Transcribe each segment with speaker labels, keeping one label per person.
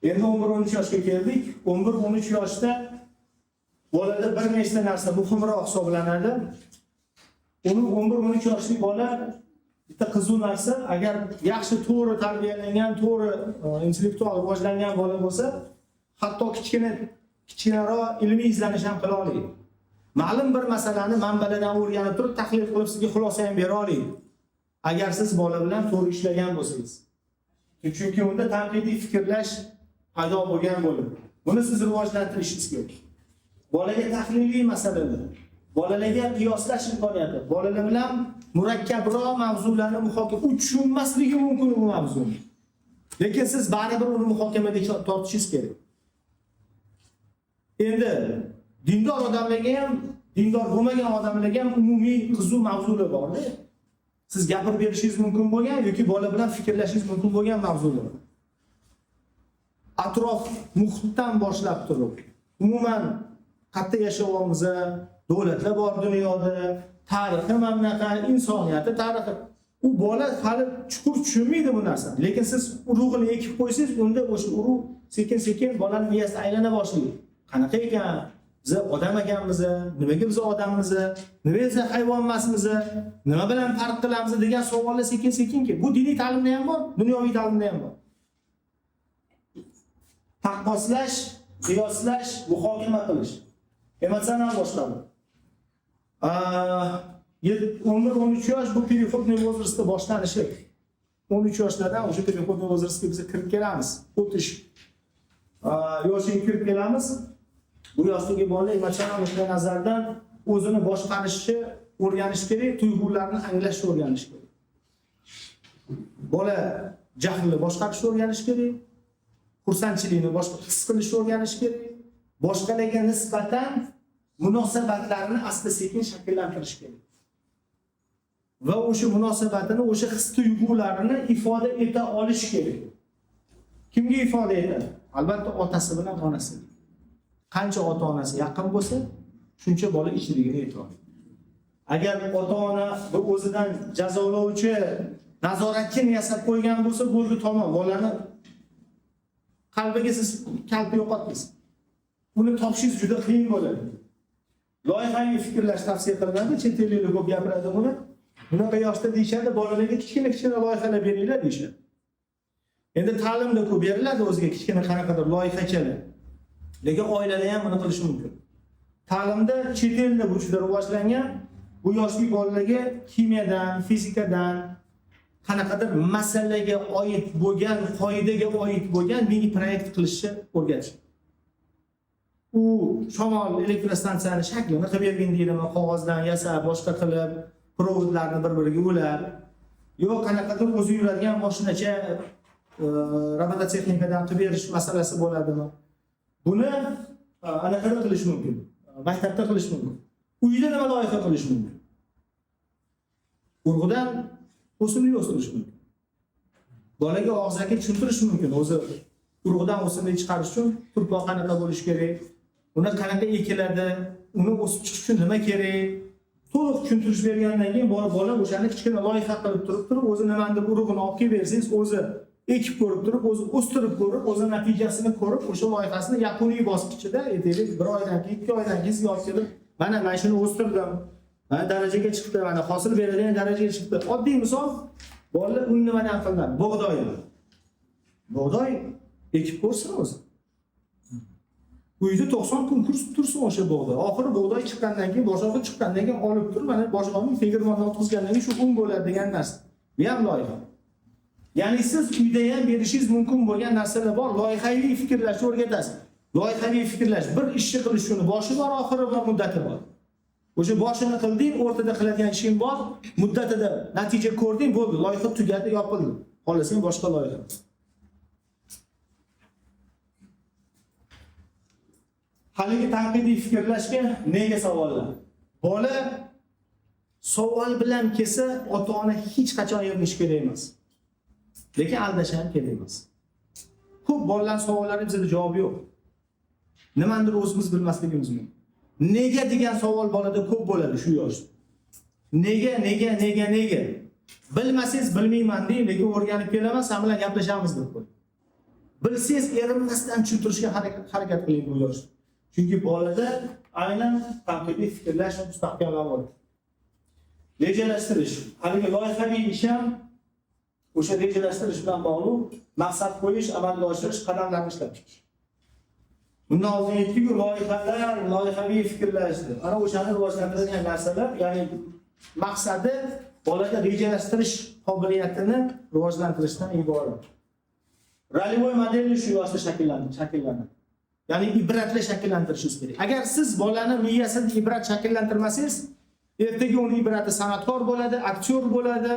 Speaker 1: Endi 11-13 yoshga keldik. 11-13 yoshda bolada bir nechta narsa muhimroq hisoblanadi. Uni 11-13 yoshli bola bitta qiziq narsa, agar yaxshi to'g'ri tarbiyalangan, to'g'ri intellektual rivojlangan bola bo'lsa, hatto kichkinaroq ilmiy izlanish ham qila oladi. Ma'lum bir masalani manbalardan o'rganib turib, tahlil qilib sizga xulosa ham bera oladi. Agar siz bola bilan to'g'ri ishlagan bo'lsangiz. Chunki unda tanqidiy fikrlash paydo bo'lgan bo'ladi. Buni siz rivojlantirishingiz kerak. Bolaga tahliliy masalalar, bolalarga qiyoslash imkoniyati, bolalar bilan murakkabroq mavzularni muhokama, u tushunmasligi mumkin bu mavzuni. Lekin siz baribir uni muhokamaga tortishingiz kerak. Endi dindor odamlarga ham, dindor bo'lmagan odamlarga ham umumiy qiziq mavzular bor-da. Siz gapirib berishingiz mumkin bo'lgan yoki bola bilan fikrlashingiz mumkin bo'lgan mavzular. Atrof muhitdan boshlab turib, umuman qayerda yashayapmiz, davlatlar bor dunyoda, tarixi mana bunaqa, insoniyati tarixi. U bola hali chuqur tushunmaydi bu narsani. Lekin siz urug'ini ekib qo'ysangiz, unda o'sha urug' sekin-sekin bolaning miyasida aylana boshlaydi. Qanaqa ekan? Biz odam ekanmiz, nimaga biz odammiz, nimaga biz hayvon emasmiz, nima bilan farq qilamiz degan savollar sekin-sekin keladi. Bu diniy ta'limda ham bor, dunyoviy ta'limda ham bor. Taqqoslash, qiyoslash, muhokama qilish. Emotsional boshqaruv. 11-13 yosh bu переходный возраст da boshlanishi. 13 yoshlardan o'sha переходный возраст ga biz kirib kelamiz. O'tish yoshiga kirib kelamiz. Bu yoshdagi bola emotsional nuqtai nazardan o'zini boshqarishni o'rganish kerak, tuyg'ularni anglashni o'rganish kerak. Bola jahlni boshqarishni o'rganish kerak, xursandchilikni boshqa his qilishni o'rganish kerak, boshqalarga nisbatan munosabatlarni asta-sekin shakllantirish kerak. Va o'sha munosabatini, o'sha his tuyg'ularini ifoda eta olish kerak. Kimga ifoda etadi? Albatta otasi bilan onasi. Qancha ota-onasi yaqin bo'lsa, shuncha bola ichligini eta oladi. Agar ota-ona bir o'zidan jazolovchi nazoratchini yasab qo'ygan bo'lsa, bo'ldi tamom, bolani qalbiga siz kalpi yo'qotdingiz. Uni topishingiz juda qiyin bo'ladi. Loyihaviy fikrlash tavsiya qilinadi, chet elliklar ko'p gapiradi buni. Bunaqa yoshda deyishadi, bolalarga kichkina-kichkina loyihalar beringlar deyishadi. Endi ta'limda ko'p beriladi o'ziga kichkina qanaqadir loyihachalar. Lekin oilada ham buni qilish mumkin. Ta'limda chet elda bu juda rivojlangan. Bu yoshli bolalarga kimiyadan, fizikadan qanaqadir masalaga oid bo'lgan, qoidaga oid bo'lgan mini proyekt qilishni o'rgatish. U shamol elektrostansiyani shaklini qilib bergin deydimi, qog'ozdan yasab, boshqa qilib, provodlarni bir-biriga ulab, yo'q qanaqadir o'zi yuradigan mashinacha robototexnikadan qilib berish masalasi bo'ladimi? Buni anaqada qilish mumkin. Maktabda qilish mumkin. Uyda nima loyiha qilish mumkin? Urg'udan o'simlik o'stirish mumkin. Bolaga og'zaki tushuntirish mumkin. O'zi urug'dan o'simlik chiqarish uchun turpoq qanaqa bo'lishi kerak, uni qanaqa ekiladi, uni o'sib chiqish uchun nima kerak? To'liq tushuntirish bergandan keyin bola o'shani kichkina loyiha qilib turib, o'zi nimanidir urug'ini olib kelib bersangiz, o'zi ekib ko'rib turib, o'zi o'stirib ko'rib, o'zi natijasini ko'rib, o'sha loyihasini yakuniy bosqichida, aytaylik, 1 oydan keyin, 2 oydan keyin sizga olib kelib, mana men shuni o'stirdim, mana darajaga chiqdi, mana hosil beradigan darajaga chiqdi. Oddiy misol, bolalar un nimadan qilinadi? Bug'doy. Bug'doy ekib ko'rsin o'zi. Uyda 90 kun tursin o'sha bug'doy. Oxiri bug'doy chiqqandan keyin, boshog'i chiqqandan keyin olib turib, mana boshog'ini tegirmondan o'tkazgandan keyin shu un bo'ladi degan narsa. Bu ham loyiha. Ya'ni siz uyda ham berishingiz mumkin bo'lgan narsalar bor. Loyihaviy fikrlashni o'rgatasiz. Loyihaviy fikrlash bir ishni qilish uchun boshi bor, oxiri bor, muddati bor. O'sha boshini qilding, o'rtada qiladigan ishing bor, muddatida natija ko'rding, bo'ldi, loyiha tugadi, yopildi. Xohlasang boshqa loyiha. Haligi tanqidiy fikrlashga nega savollar? Bola savol bilan kelsa, ota-ona hech qachon erinish kerak emas. Lekin aldash ham kerak emas. Ko'p bolalar savollari bizda javobi yo'q. Nimanidir o'zimiz bilmasligimiz mumkin. Nega degan savol bolada ko'p bo'ladi shu yoshda. Nega, nega, nega, nega? Bilmasangiz bilmayman deng, lekin o'rganib kelaman, sen bilan gaplashamiz deb qo'y. Bilsangiz erinmasdan tushuntirishga harakat qiling bu yoshda. Chunki bolada aynan tanqidiy fikrlash mustahkamlanadi. Rejalashtirish, haligi loyihaviy ish ham o'sha rejalashtirish bilan bog'liq, maqsad qo'yish, amalga oshirish, qadamlarni ishlab chiqish. Bundan oldin aytdik-ku, loyihalar, loyihaviy fikrlashdi. Ana o'shani rivojlantiradigan narsalar, ya'ni maqsadi bolada rejalashtirish qobiliyatini rivojlantirishdan iborat. Ролевой modelni shu yoshda shakllanadi. Ya'ni ibratli shakllantirishingiz kerak. Agar siz bolani miyasida ibrat shakllantirmasangiz, ertaga uni ibrati san'atkor bo'ladi, aktyor bo'ladi,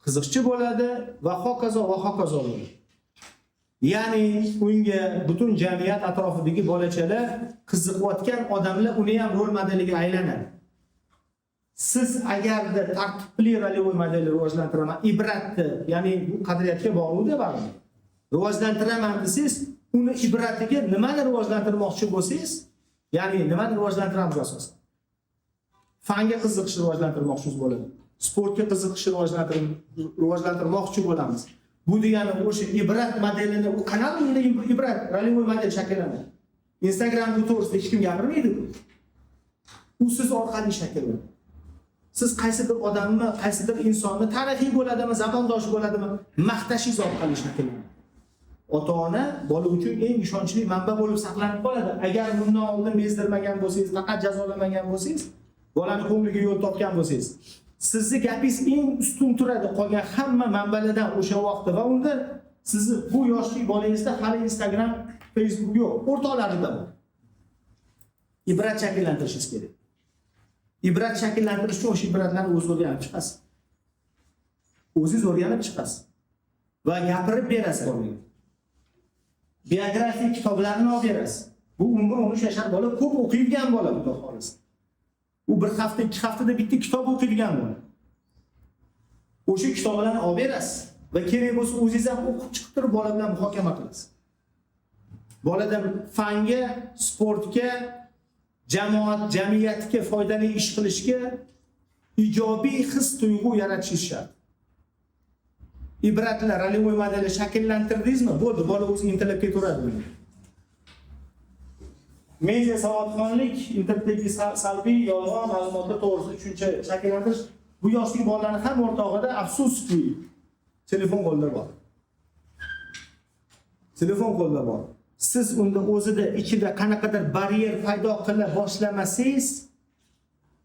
Speaker 1: qiziqchi bo'ladi va hokazo va hokazo bo'ladi. Ya'ni unga butun jamiyat atrofidagi bolachalar qiziqayotgan odamlar uni ham rol modeliga aylanadi. Siz agarda tartibli ролевой modelni rivojlantiraman, ibratni, ya'ni bu qadriyatga bog'liq baribir. Rivojlantiraman desangiz, uni ibratiga nimani rivojlantirmoqchi bo'lsangiz, ya'ni nimani rivojlantiramiz asosan? Fanga qiziqishni rivojlantirmoqchi bo'ladi. Sportga qiziqishni rivojlantirmoqchi bo'lamiz. Bu degani o'sha ibrat modelini, u qanaqa unda ibrat, ролевой model shakllanadi. Instagram bu to'g'risida hech kim gapirmaydi. U siz orqali shakllanadi. Siz qaysidir odamni, qaysidir insonni tarixiy bo'ladimi, zamondosh bo'ladimi, maqtashingiz orqali shakllanadi. Ota-ona bola uchun eng ishonchli manba bo'lib saqlanib qoladi. Agar bundan oldin bezdirmagan bo'lsangiz, faqat jazolamagan bo'lsangiz, bolani ko'ngliga yo'l topgan bo'lsangiz, sizni gapingiz eng ustun turadi qolgan hamma manbalardan o'sha vaqtda va unda sizni bu yoshli bolangizda hali Instagram, Facebook yo'q, o'rtoqlarida bor. Ibrat shakllantirishingiz kerak. Ibrat shakllantirish uchun o'sha ibratlarni o'zi o'rganib chiqasiz. O'zingiz o'rganib chiqasiz va gapirib berasiz bolaga. Biografik kitoblarni olib berasiz. Bu 11-13 yashar bola ko'p o'qiydigan bola, xudo xolisa. U bir hafta, 2 haftada bitta kitob o'qiydigan bola. O'sha kitoblarni olib berasiz va kerak bo'lsa o'zingiz ham o'qib chiqib turib bola bilan muhokama qilasiz. Boladan fanga, sportga, jamoat, jamiyatga foydali ish qilishga ijobiy his tuyg'u yaratish shart. Ibratlar, ролевой modelni shakllantirdingizmi? Bo'ldi, bola o'zi intilib ketaveradi buni. Media savodxonlik, internetdagi salbiy, yolg'on ma'lumotlar to'g'risida tushuncha shakllantirish bu yoshli bolalarning ham o'rtog'ida afsuski telefon qo'lda bor. Telefon qo'lda bor. Siz unda o'zida ichida qanaqadir baryer paydo qila boshlamasangiz,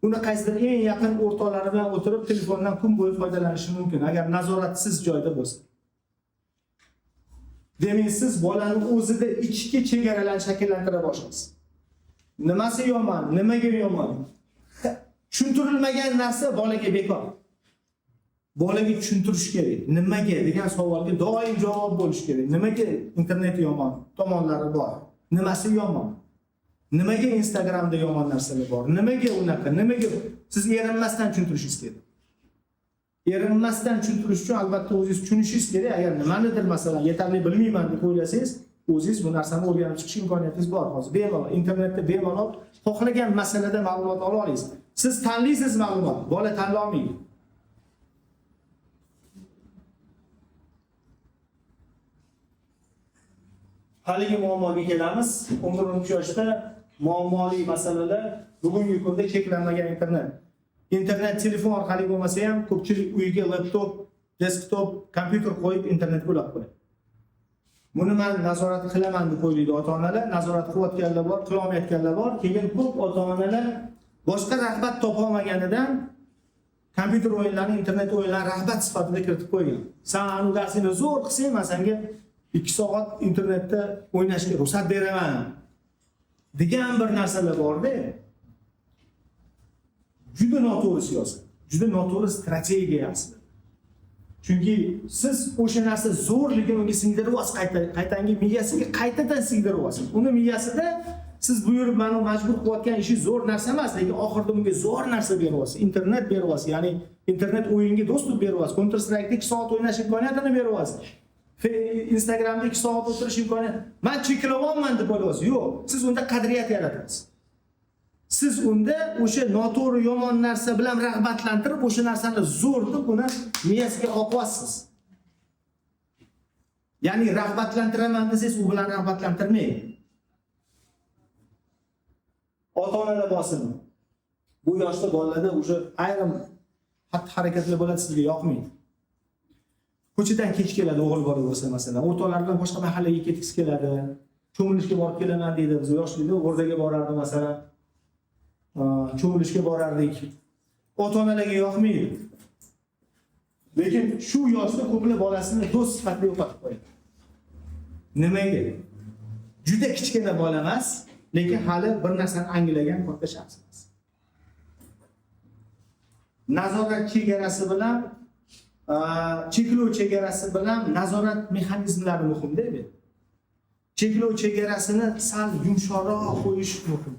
Speaker 1: uni qaysidir eng yaqin o'rtoqlari bilan o'tirib telefondan kun bo'yi foydalanishi mumkin, agar nazoratsiz joyda bo'lsa. Demak, siz bolani o'zida ichki chegaralarni shakllantira boshlaysiz. Nimasi yomon, nimaga yomon? Tushuntirilmagan narsa bolaga bekor. Bolaga tushuntirish kerak. Nimaga degan savolga doim javob bo'lish kerak. Nimaga internet yomon tomonlari bor? Nimasi yomon? Nimaga Instagramda yomon narsalar bor? Nimaga unaqa? Nimaga? Siz erinmasdan tushuntirishingiz kerak. Erinmasdan tushuntirish uchun albatta o'zingiz tushunishingiz kerak. Agar nimanidir masalan yetarli bilmayman deb o'ylasangiz, o'zingiz bu narsani o'rganib chiqish imkoniyatingiz bor hozir. Bemalol internetda bemalol xohlagan masalada ma'lumot ola olasiz. Siz tanlaysiz ma'lumot, bola tanlay olmaydi. Haligi muammoga kelamiz. 11-13 yoshda muammoli masalalar bugungi kunda cheklanmagan internet. Internet telefon orqali bo'lmasa ham ko'pchilik uyiga laptop, desktop, kompyuter qo'yib internetga ulab qo'yadi. Buni men nazorat qilaman deb o'ylaydi ota-onalar, nazorat qilayotganlar bor, qila olmayotganlar bor. Keyin ko'p ota-onalar boshqa rag'bat topa olmaganidan kompyuter o'yinlarini, internet o'yinlarini rag'bat sifatida kiritib qo'ygan. Sen anu darsini zo'r qilsang, men senga 2 soat internetda o'ynashga ruxsat beraman degan bir narsalar borda. Juda noto'g'ri siyosat, juda noto'g'ri strategiya aslida. Chunki siz o'sha narsa zo'rligini unga singdiryapsiz, qaytangi miyasiga qaytadan singdiryapsiz. Uni miyasida siz buyurib meni majbur qilayotgan ishi zo'r narsa emas, lekin oxirida unga zo'r narsa beryapsiz, internet beryapsiz, ya'ni internet o'yinga доступ beryapsiz, Counter Strike'da 2 soat o'ynash imkoniyatini beryapsiz. Instagramda 2 soat o'tirish imkoniyati. Men cheklayapman deb o'ylayapsiz. Yo'q, siz unda qadriyat yaratasiz. Siz unda o'sha noto'g'ri yomon narsa bilan rag'batlantirib, o'sha narsani zo'r deb uni miyasiga oqyapsiz. Ya'ni rag'batlantiraman desangiz, u bilan rag'batlantirmang. Ota-onalar bosimi. Bu yoshda bolalarda уже ayrim xatti-harakatlar bo'ladi, sizga yoqmaydi. Ko'chadan kech keladi o'g'il bola bo'lsa, masalan, o'rtoqlari bilan boshqa mahallaga ketgisi keladi. Cho'milishga borib kelaman deydi. Biz yoshlikda o'rdaga borardi, masalan. Cho'milishga borardik. Ota-onalarga yoqmaydi. Lekin shu yoshda ko'plar bolasini do'st sifatida yo'qotib qo'yadi. Nimaga? Juda kichkina bola emas, lekin hali bir narsani anglagan katta shaxs emas. Nazorat chegarasi bilan, cheklov chegarasi bilan nazorat mexanizmlari muhim-da bu. Cheklov chegarasini sal yumshoqroq qo'yish muhim.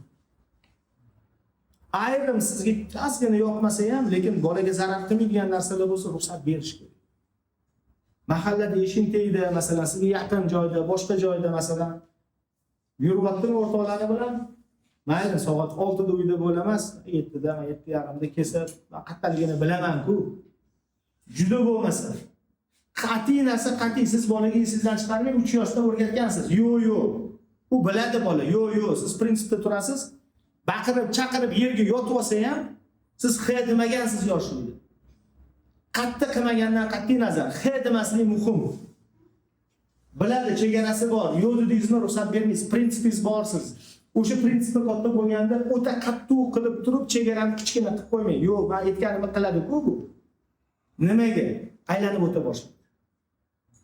Speaker 1: Ayrim sizga ozgina yoqmasa ham, lekin bolaga zarar qilmaydigan narsalar bo'lsa, ruxsat berish kerak. Mahallada, eshik tagida, masalan, sizga yaqin joyda, boshqa joyda, masalan, yuryaptimi o'rtoqlari bilan, mayli, soat 6da uyda bo'lamas, 7da, 7:30da kelsa, man qayerdaligini bilaman-ku. Juda bo'lmasa, qat'iy narsa qat'iy, siz bolaga esingizdan chiqarmang, 3 yoshda o'rgatgansiz. Yo'q, yo'q. U biladi bola, yo'q, yo'q, siz prinsipda turasiz. Baqirib, chaqirib yerga yotib olsa ham, siz x demagansiz yoshlikda. Qattiq qilmagandan qat'iy nazar, x demaslik muhim. Biladi, chegarasi bor. Yo'q dedingizmi, ruxsat bermaysiz. Prinsipingiz bor siz. O'sha prinsipni katta bo'lganda o'ta qattiq qilib turib chegarani kichkina qilib qo'ymang. Yo'q, men aytganimni qiladi-ku bu. Nimaga? Aylanib o'ta boshlaydi.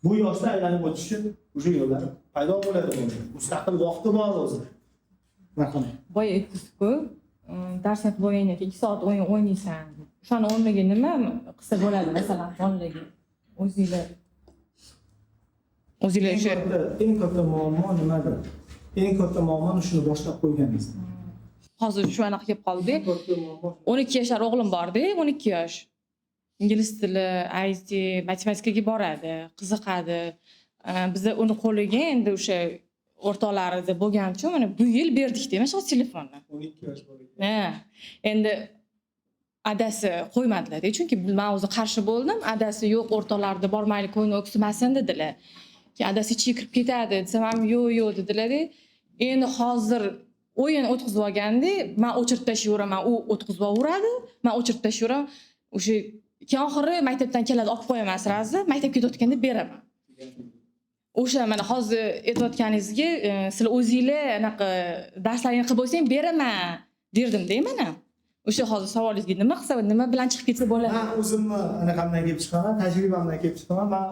Speaker 1: Bu yoshda aylanib o'tish uchun o'sha yo'llar paydo bo'ladi buni. Mustaqil vaqti bor o'zi. Marhamat.
Speaker 2: Boya aytdingiz-ku, darsni qilib bo'lgandan keyin 2 soat o'yin o'ynaysan. O'shani o'rniga nima qilsa bo'ladi, masalan, bolalarga? O'zinglar o'sha
Speaker 1: Eng katta muammo nimadir? Eng katta muammoni shuni boshlab qo'yganingiz.
Speaker 2: Hozir shu anaqa kelib qoldi.
Speaker 1: Eng katta muammo
Speaker 2: 12 yashar o'g'lim borda, 12 yosh. Ingliz tili, IT, matematikaga boradi, qiziqadi. Biza uni qo'liga endi o'sha o'rtoqlarida bo'lgani uchun mana bu yil berdikda mana shu telefonni.
Speaker 1: 12 yosh bola.
Speaker 2: Ha. Endi adasi qo'ymadilar, chunki men o'zi qarshi bo'ldim. Adasi yo'q, o'rtoqlarida bormaylik, ko'ngli o'ksimasin dedilar. Keyin adasi ichiga kirib ketadi desam ham yo'q, yo'q dedilar. Endi hozir o'yin o'tkazib olganda men o'chirib tashlayveraman, u o'tkazib olaveradi, men o'chirib tashlayveraman. O'sha keyin oxiri maktabdan keladi, olib qo'yaman сразу, maktabga ketayotganda beraman. O'sha mana hozir aytayotganingizga, sizlar o'zinglar anaqa darslaringni qilib bo'lsang beraman derdimda mana. O'sha hozir savolingizga nima qilsa, nima bilan chiqib ketsa bo'ladi?
Speaker 1: Men o'zimni anaqamdan kelib chiqaman, tajribamdan kelib chiqaman. Men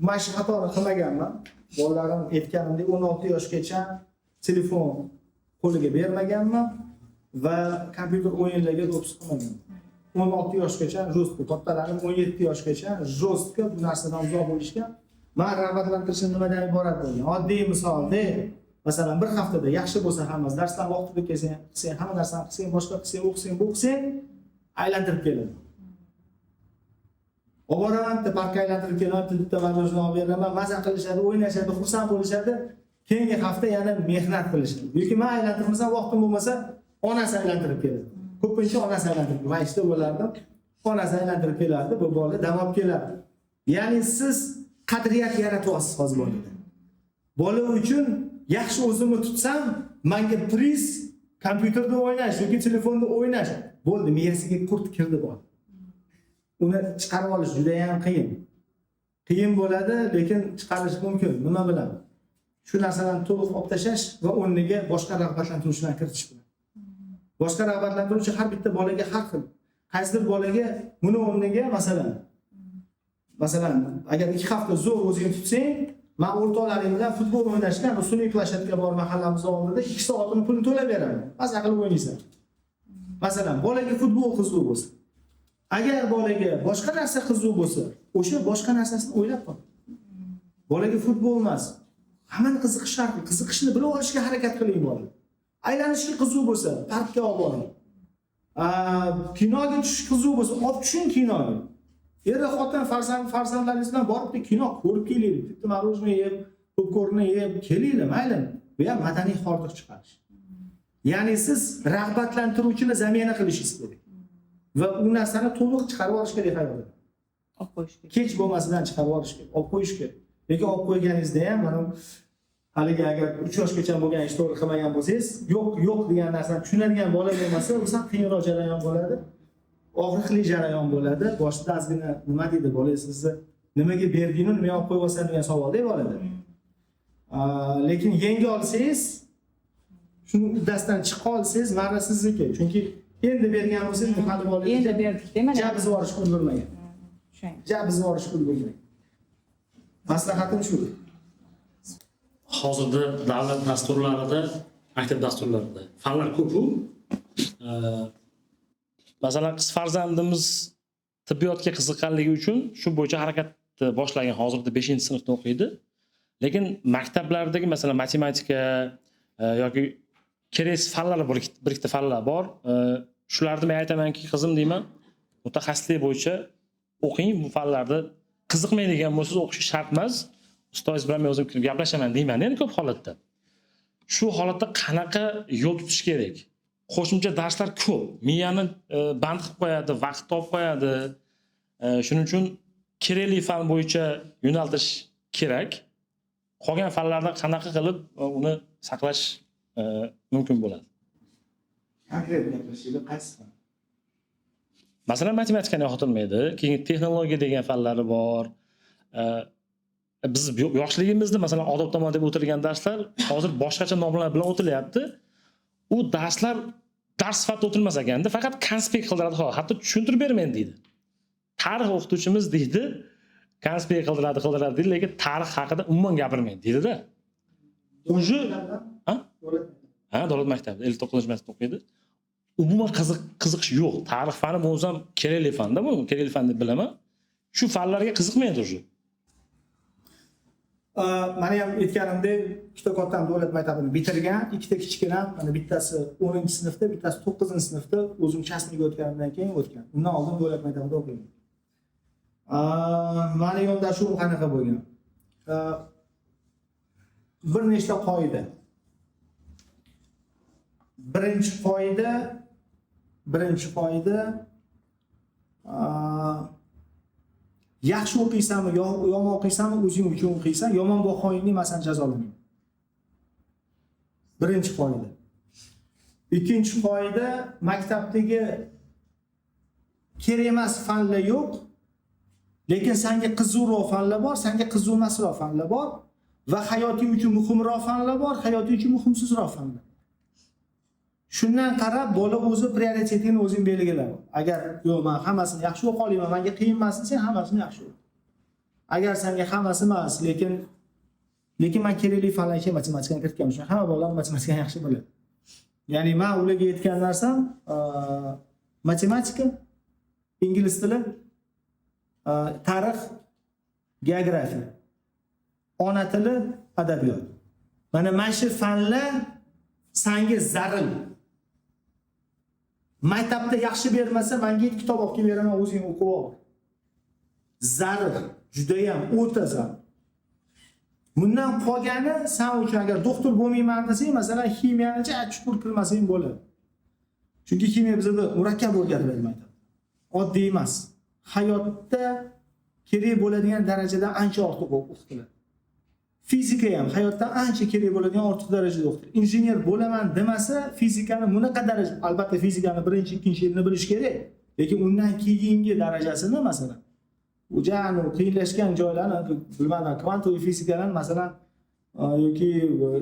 Speaker 1: mana shu xatoni qilmaganman. Bolalarim aytganimdek 16 yoshgacha telefon qo'liga bermaganman va kompyuter o'yinlariga допуск qilmaganman. 16 yoshgacha жестко, kattalarim 17 yoshgacha жестко bu narsadan uzoq bo'lishgan. Men rag'batlantirishim nimadan iborat bo'lgan? Oddiy misolda, masalan, bir haftada yaxshi bo'lsa hammasi, darsdan vaqtida kelsang, qilsang, hamma narsani qilsang, boshqa qilsang, o'qisang, bu qilsang, aylantirib keladi. Olib boraman, bitta parkka aylantirib kelaman, bitta мороженое olib beraman, maza qilishadi, o'ynashadi, xursand bo'lishadi. Keyingi hafta yana mehnat qilishadi. Yoki men aylantirmasam, vaqtim bo'lmasa, onasi aylantirib keladi. Ko'pincha onasi aylantirib, men ishda bo'lardim, onasi aylantirib kelardi, bu bola dam olib kelardi. Ya'ni siz qadriyat yaratyapsiz hozir bolada. Bola uchun yaxshi o'zimni tutsam, menga priz kompyuterda o'ynash yoki telefonda o'ynash bo'ldi, miyasiga qurt kirdi bola. Uni chiqarib olish juda ham qiyin. Qiyin bo'ladi, lekin chiqarish mumkin. Nima bilan? Shu narsalarni to'liq olib tashlash va o'rniga boshqa rag'batlantiruvchilarni kiritish bilan. Boshqa rag'batlantiruvchi har bitta bolaga har xil. Qaysidir bolaga buni o'rniga masalan, agar 2 hafta zo'r o'zingni tutsang, men o'rtoqlaring bilan futbol o'ynashga, bu sun'iy площадка bor mahallamiz oldida 2 soatini pulini to'lab beraman. Maza qilib o'ynaysan. Masalan, bolaga futbol qiziq bo'lsa, agar bolaga boshqa narsa qiziq bo'lsa, o'sha boshqa narsasini o'ylab top. Bolaga futbol emas, hammani qiziqishi har xil, qiziqishini bilib olishga harakat qiling bola. Aylanishga qiziq bo'lsa, parkka olib boring. Kinoga tushish qiziq bo'lsa, olib tushing kinoga. Er xotin farzandlaringiz bilan borib kino ko'rib kelaylik, bitta мороженое yeb, popkorni yeb kelinglar, mayli. Bu ham madaniy hordiq chiqarish. Ya'ni siz rag'batlantiruvchini zamena qilishingiz kerak. Va u narsani to'liq chiqarib olish kerak hayotdan.
Speaker 2: Olib qo'yish kerak.
Speaker 1: Kech bo'lmasidan chiqarib olish kerak, olib qo'yish kerak. Lekin olib qo'yganingizda ham mana haligi agar 3 yoshgacha bo'lgan ish to'g'ri qilmagan bo'lsangiz, yo'q yo'q degan narsani tushunadigan bola bo'lmasa, u sal qiyinroq jarayon bo'ladi. Og'riqli jarayon bo'ladi. Boshida ozgina nima deydi bola, sizni nimaga berdingmi, nimaga olib qo'yyapsan degan savolda bolada. Lekin yenga olsangiz, shuni uddasidan chiqa olsangiz, marra sizniki. Chunki endi bergan bo'lsangiz, bu hali bola
Speaker 2: Endi berdik-da mana.
Speaker 1: Ja buzib yuborishga ulgurmagan.
Speaker 2: Tushundim.
Speaker 1: Ja buzib yuborishga ulgurmagan. Maslahatim shu.
Speaker 3: Hozirda davlat dasturlarida, maktab dasturlarida fanlar ko'p-ku. Masalan, qiz farzandimiz tibbiyotga qiziqqanligi uchun shu bo'yicha harakatni boshlagan. Hozirda 5-sinfda o'qiydi. Lekin maktablardagi masalan matematika yoki kerak fanlar bor, bir ikkita fanlar bor. Shularni men aytamanki, qizim deyman, mutaxassislik bo'yicha o'qing, bu fanlarda qiziqmaydigan bo'lsangiz o'qish shart emas. Ustozingiz bilan men o'zim kirib gaplashaman deyman endi ko'p holatda. Shu holatda qanaqa yo'l tutish kerak? Qo'shimcha darslar ko'p, miyani band qilib qo'yadi, vaqt topib qo'yadi. Shuning uchun kerakli fan bo'yicha yo'naltirish kerak. Qolgan fanlarda qanaqa qilib uni saqlash mumkin bo'ladi?
Speaker 1: Konkret gaplashaylik, qaysi fan?
Speaker 3: Masalan, matematikani yoqtirmaydi, keyin texnologiya degan fanlari bor. Biz yoshligimizda masalan odobnoma deb o'tilgan darslar hozir boshqacha nomlar bilan o'tilyapti. U darslar dars sifatida o'tilmas ekanda, faqat konspekt qildiradi, xolos, hatto tushuntirib bermaydi deydi. Tarix o'qituvchimiz deydi, konspekt qildiradi, qildiradi deydi, lekin tarix haqida umuman gapirmaydi deydida. Уже ha? Ha, davlat maktabida, 59-maktabda o'qiydi. Umuman qiziqish yo'q. Tarix fani bo'lsa ham kerakli fanda bu, kerakli fan deb bilaman. Shu fanlarga qiziqmaydi уже.
Speaker 1: Mana ham aytganimdek, ikkita kattam davlat maktabini bitirgan, ikkita kichkinam, mana bittasi 10-sinfda, bittasi 9-sinfda o'zim частный ga o'tganimdan keyin o'tgan. Undan oldin davlat maktabida o'qigan. Mani yondashuvim qanaqa bo'lgan? Bir nechta qoida. Birinchi qoida, yaxshi o'qiysanmi, yomon o'qiysanmi, o'zing uchun o'qiysan, yomon bahoingni masalan jazolamayman. Birinchi qoida. Ikkinchi qoida, maktabdagi kerak emas fanlar yo'q, lekin senga qiziqroq fanlar bor, senga qiziqmasroq fanlar bor va hayoting uchun muhimroq fanlar bor, hayoting uchun muhimsizroq fanlar. Shundan qarab bola o'zi prioritetini o'zing belgilab. Agar yo'q, men hammasini yaxshi o'qiy olaman, menga qiyin emas desang, hammasini yaxshi o'qi. Agar senga hammasi emas, lekin men kerakli fanlarga matematikani kiritganman. Shuni hamma bolalar matematikani yaxshi biladi. Ya'ni men ularga aytgan narsam, matematika, ingliz tili, tarix, geografiya, ona tili, adabiyot. Mana shu fanlar senga zaril. Maktabda yaxshi bermasa, menga kitob olib kelib beraman, o'zing o'qib ol. Zaril, juda ham o'ta zaril. Bundan qolgani sen uchun agar doktor bo'lmayman desang, masalan, ximiyani chuqur kirmasang bo'ladi. Chunki ximiya bizda murakkab o'rgatiladi maktabda. Oddiy emas. Hayotda kerak bo'ladigan darajadan ancha ortiq o'qitiladi. Fizika ham hayotda ancha kerak bo'ladigan ortiq darajada o'qitiladi. Injener bo'laman demasa, fizikani bunaqa daraja, albatta fizikani birinchi, ikkinchi yilini bilish kerak, lekin undan keyingi darajasini masalan, o'jani qiyinlashgan joylarni bilmadim, kvantoviy fizikadan masalan yoki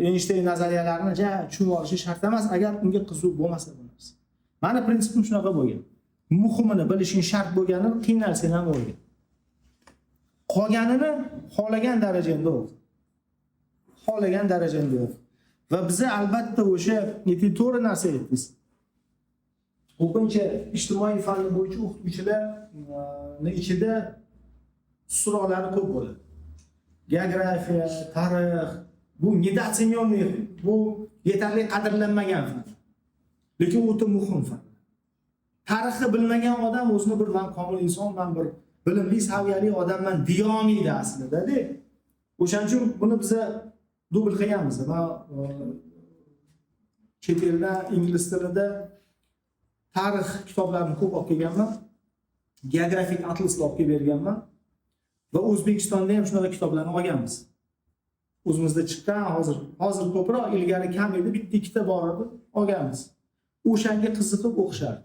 Speaker 1: Eynshteyn nazariyalarini ja tushunib olishi shart emas, agar unga qiziq bo'lmasa bu narsa. Mani prinsipim shunaqa bo'lgan. Muhimini bilishing shart bo'lganini qiynalsang ham o'rgan. Qolganini xohlagan darajangda o'qi. Xohlagan darajangda o'qi. Va biza albatta o'sha to'g'ri narsa aytdingiz. Ko'pincha ijtimoiy fanlar bo'yicha o'qituvchilarning ichida so'rovlari ko'p bo'ladi. Geografiya, tarix, bu недооцененный, bu yetarli qadrlanmagan fan. Lekin o'ta muhim fan. Tarixni bilmagan odam o'zini bir man komil insonman, bir bilimli, saviyali odamman deya olmaydi aslida-da. O'shaning uchun buni biza dubl qilganmiz. Men chet elda ingliz tilida tarix kitoblarini ko'p olib kelganman. Geografik atlaslar olib kelib berganman. Va O'zbekistonda ham shunaqa kitoblarni olganmiz. O'zimizda chiqqan, hozir ko'proq, ilgari kam edi, bitta ikkita bor edi, olganmiz. O'shanga qiziqib o'qishardi.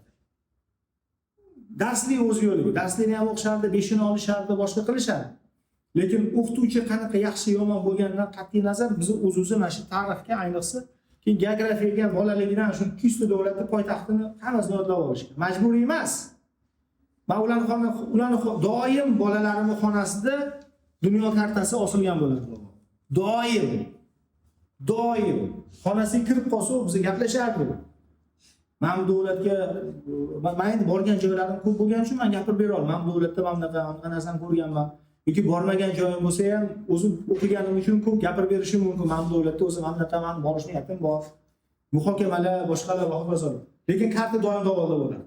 Speaker 1: Darslik o'z yo'liga, darslikni ham o'qishardi, 5-ini olishardi, boshqa qilishardi. Lekin o'qituvchi qanaqa yaxshi yomon bo'lganidan qat'iy nazar biz o'z-o'zi mana shu tarixga, ayniqsa keyin geografiyaga bolaligidan shu 200 ta davlatning poytaxtini hammasini yodlab olishgan. Majburiy emas. Men ularni doim bolalarimning xonasida dunyo kartasi osilgan bo'ladi. Doim. Doim xonasiga kirib qolsa, biz gaplashardik. Men bu davlatga, men endi borgan joylarim ko'p bo'lgani uchun men gapirib bera olaman. Men bu davlatda mana bunaqa narsani ko'rganman. Yoki bormagan joyim bo'lsa ham o'zim o'qiganim uchun ko'p gapirib berishim mumkin. Men bu davlatda o'zim mana bunaqa man borish niyatim bor. Muhokamalar, boshqalar va hokazo. Lekin karta doim davolda bo'ladi.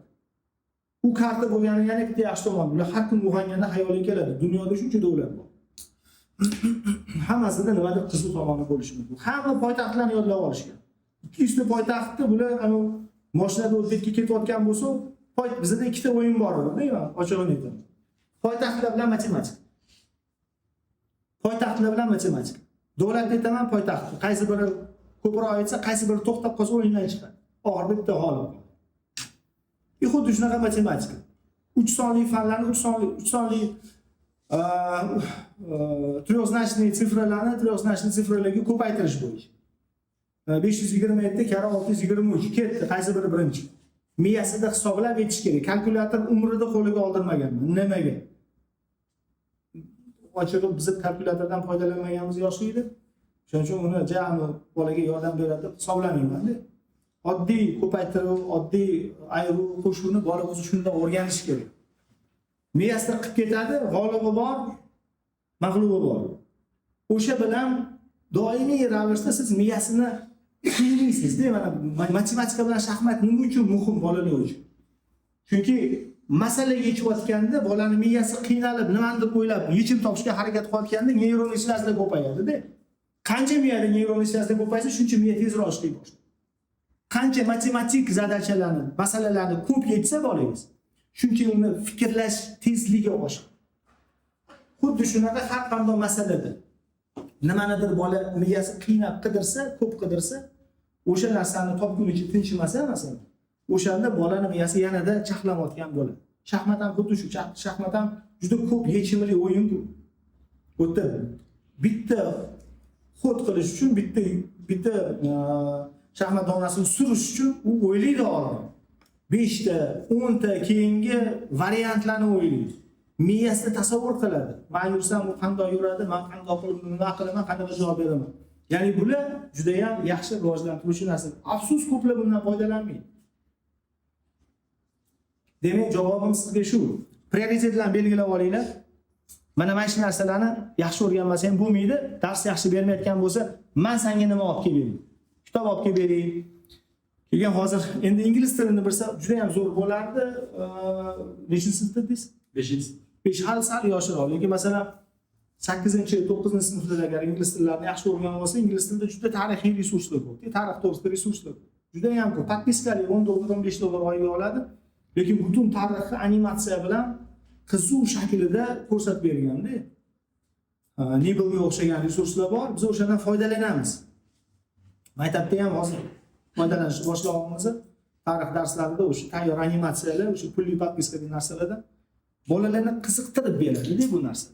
Speaker 1: U karta bo'lgani yana bitta yaxshi tomoni. Ular har kun uyg'onganda xayoliga keladi. Dunyoda shuncha davlat bor. Hammasida nimadir qiziq tomoni bo'lishi mumkin. Hamma poytaxtlarni yodlab olishgan. 200 ta poytaxtni bular ana mashinada o'zbekka ketayotgan bo'lsa, bizda ikkita o'yin bor edi, ochig'ini aytaman. Poytaxtlar bilan matematika. Poytaxtlar bilan matematika. Davlatni aytaman, poytaxt. Qaysi biri ko'proq aytsa, qaysi biri to'xtab qolsa o'yindan chiqadi. Oxirida bitta g'olib. Xuddi shunaqa matematika. 3 sonli fanlarni 3 sonli трехзначный цифраlarni трехзначный цифраlarga ko'paytirish bo'yicha. 527 karra 623 ketdi, qaysi biri birinchi? Miyasida hisoblab aytish kerak. Kalkulyator umrida qo'liga oldirmaganman. Nimaga? Ochig'i biz kalkulyatordan foydalanmaganmiz yoshligida. Shuning uchun uni jami bolaga yordam beradi deb hisoblamayman-da. Oddiy ko'paytiruv, oddiy ayiruv, qo'shuvni bola o'zi shundan o'rganishi kerak. Miyasida qilib ketadi, g'olibi bor, mag'lubi bor. O'sha bilan doimiy ravishda siz miyasini qiynaysizda. Mana matematika bilan shaxmat nima uchun muhim bolalar uchun? Chunki masala yechayotganda bolani miyasi qiynalib, nimanidir o'ylab, yechim topishga harakat qilayotganda neyron ishlashlar ko'payadi-da. Qancha miyada neyron ishlashlar ko'paysa, shuncha miya tezroq ishlay boshlaydi. Qancha matematik zadachalarni, masalalarni ko'p yechsa bolangiz, shuncha uni fikrlash tezligi oshadi. Xuddi shunaqa har qanday masalada nimanidir bola miyasi qiynab qidirsa, ko'p qidirsa, o'sha narsani topgunicha tinchimasa, masalan, o'shanda bolani miyasi yanada chaqlanayotgan bo'ladi. Shaxmat ham xuddi shu, shaxmat ham juda ko'p yechimli o'yin bu. U yerda bitta xod qilish uchun, bitta shaxmat donasini surish uchun u o'ylaydi oldin. 5 ta, 10 ta keyingi variantlarni o'ylaydi. Miyasida tasavvur qiladi. Men yursam u qanday yuradi, men qanday qilib nima qilaman, qanday javob beraman. Ya'ni bular juda ham yaxshi rivojlantiruvchi narsa. Afsus, ko'plar bundan foydalanmaydi. Demak, javobim sizga shu. Prioritetlarni belgilab olinglar. Mana shu narsalarni yaxshi o'rganmasa ham bo'lmaydi. Dars yaxshi bermayotgan bo'lsa, men senga nima olib kelib beray? Kitob olib kelib beray. Keyin hozir endi ingliz tilini bilsa juda ham zo'r bo'lardi. Nechinchi sinfda dedingiz?
Speaker 3: 5-sinf.
Speaker 1: 5 hali sal yoshroq, lekin masalan 8-9-sinflarda agar ingliz tillarini yaxshi o'rganib olsa, ingliz tilida juda tarixiy resurslar ko'p. Tarix to'g'risida resurslar ko'p. Juda ham ko'p. Podpiskali $10, $15 oyiga oladi, lekin butun tarixni animatsiya bilan qiziq shaklida ko'rsatib berganda. Nibelga o'xshagan resurslar bor, biz o'shandan foydalanamiz. Maktabda ham hozir foydalanishni boshlayapmiz. Tarix darslarida o'sha tayyor animatsiyalar, o'sha pulli podpiska degan narsalarda bolalarni qiziqtirib beradi bu narsa.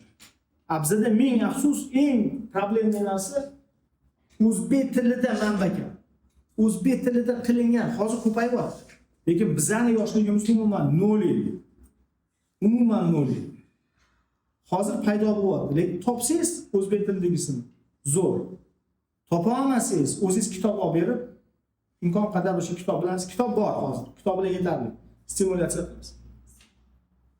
Speaker 1: Bizda ming afsus, eng problemli narsa o'zbek tilida manba kam. O'zbek tilida qilingan hozir ko'payyapti. Lekin bizani yoshligimiz umuman nol edi. Umuman nol edi. Hozir paydo bo'lyapti. Lekin topsangiz o'zbek tilidagisini zo'r. Topa olmasangiz o'zingiz kitob olib berib, imkon qadar o'sha kitob bilan, kitob bor hozir, kitoblar yetarli. Stimulyatsiya qilasiz.